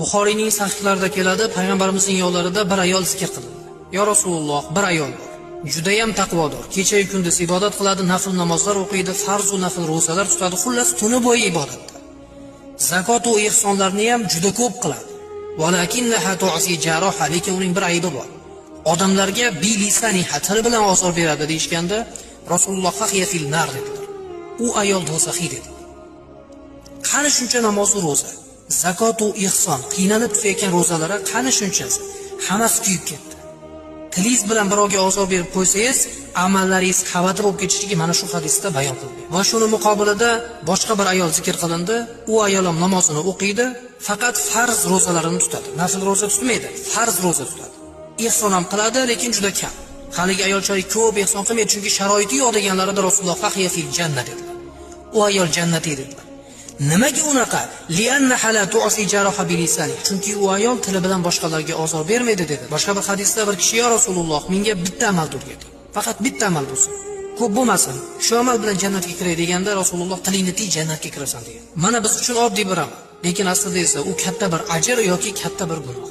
Buxoriyning sahihlarida keladi, payg'ambarimizning yo'llarida bir ayol zikr qilindi. "Ya Rasululloh, bir ayol bor. Judayam taqvodor. Kecha kunduz ibodat qiladi, nafl namozlar o'qiydi, farz va nafl ro'zalar tutadi, xullas tuni bo'yi ibodatda. Zakot va ehsonlarni ham juda ko'p qiladi. Valakinnaha tu'si jaroha, lekin uning bir aybi bor. Odamlarga bilisaniha, tili bilan ozor beradi" deyishganda, Rasululloh "Fahiya fil nar" dedilar. U ayol do'zaxiy dedi. Qani shuncha namoz va ro'za, zakot va ehson, qiynalib tutayotgan ro'zalari qani shunchasi? Hammasi kuyib ketdi. Tilingiz bilan birovga ozor berib qo'ysangiz, amallaringiz xavotir bo'lib ketishligi mana shu hadisda bayon qilingan. Va shuni muqobilida boshqa bir ayol zikr qilindi. U ayol ham namozini o'qiydi, faqat farz ro'zalarini tutadi. Nafl ro'za tutmaydi, farz ro'za tutadi. Ehson ham qiladi, lekin juda kam. Haligi ayolchalik ko'p ehson qilmaydi, chunki sharoiti yo'q deganlarida Rasululloh "Fahiya fil janna" dedilar. U ayol jannatiy dedilar. Nimaga unaqa? Li'annaha la tu'si jaraha bilisani. Chunki u ayol tili bilan boshqalarga ozor bermaydi dedi. Boshqa bir hadisda bir kishi: "Ya Rasululloh, menga bitta amal o'rgating. Faqat bitta amal bo'lsin. Ko'p bo'lmasin. Shu amal bilan jannatga kiray" deganda Rasululloh "Tilingni tiy, jannatga kirasan" degan. Mana biz uchun oddiy bir amal, lekin aslida esa u katta bir ajr yoki katta bir gunoh.